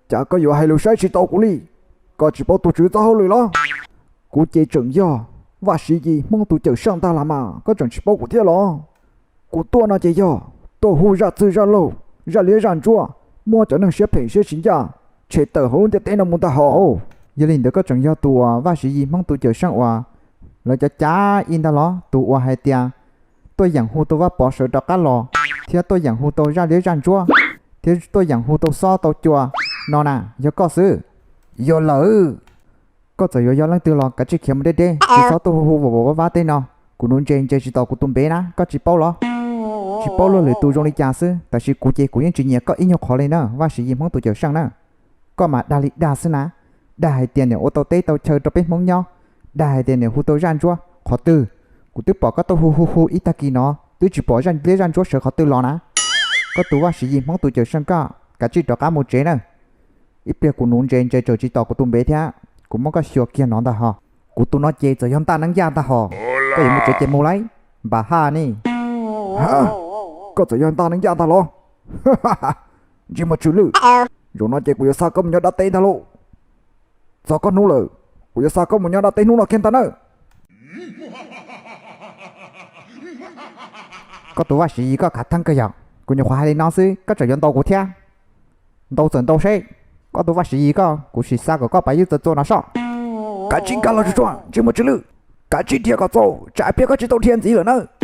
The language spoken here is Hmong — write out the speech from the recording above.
Cas koj yuav hais lus saib tsis taus kuv li? Koj tsis paub tus tswv txoj hauj lwm los? Kuv ces tseem yog Vaj Siv Yis Hmoob tus cawm seej ntag los mas koj tseem tsis paub kuv thiab los? Kuv tuaj no ces yog tuaj hu zaj txwg zaj laug, zaj liab zaj ntsuab, muab cov neeg siab phem siab tsis ncaj tshem tawm hauv lub ntiaj teb no mus ntag hos. Yog li ntawd koj tseem yog tus uas Vaj Siv Yis Hmoob tus cawm seej uas lawv cav cav ib ntag los? Tus uas hais tias tuaj yeem hu tau Vaj Pov sawv rov qab los, thiab tuaj yeem hu tau zaj liab zaj ntsuab, thiab tuaj yeem hu tau xob tau cua no na, yog koj xwb. Yog lawm. Koj txawm yuav yog leej twg los kav tsij khiav mus deb deb, tsis txhob tuaj hu hu vov vov vab vab tej no. Kuv nuv ntses ntses tsis tom kuv tus npev na, koj tsis paub los? Tsis paub luag lwm tus zoo li cas xwb, tab sis kuv ces kuv yeej tsis nyiam koj ib nyuag qhov li na, Vaj Siv Yis Hmoob tus cawm seej na. Koj mas dag li dag xwb na, dag hais tias niam ua tau teb tau chaw rau peb Hmoob nyob, dag hais tias niam hu tau zaj ntsuab qhov twg. Kuv twb pom koj tuaj hu hu hu ib tag kis no, twb tsis pom zaj liab zaj ntsuab sawv qhov twg los na. Koj tus Vaj Siv Yis Hmoob tus cawm seej koj, kav tsij rov qab mus tsev na. Ib pliag kuv nuv ntses ntses txawm tsis tom kuv tus npev thiab, kuv muab koj xyuas kiag no ntag hos. Kuv tus no ces txawm yog Ntaj Neeb Yaj ntag hos. Koj yuav mus tsev ces mus lauj, npam haj ni. Koj txawm yog Ntaj Neeb Yaj ntag los? Ntsej muag tsw lwj, zaum no ces kuv yuav xa koj mus nyob dab teb ntag lauj. Txog koj hnub lawm, kuv yuav xa koj mus nyob dab teb hnub no kiag ntag nawb. Koj tus Vaj Siv Yis koj khav theeb kawg yog, kuv nyuam qhuav hais li no xwb koj tseem yuav ntaus kuv thiab. Ntaus txawm ntaus seb, koj tus Vaj Siv Yis koj, kuv sim xa kom koj pab ywj txawv txua no soj. Kav tsij nkag los tsuag tsuag ntsej muag tsw lwj, kav tsij dhia kom txaus tsam pliag koj tsis tau dhia ntxiv lawm nawb.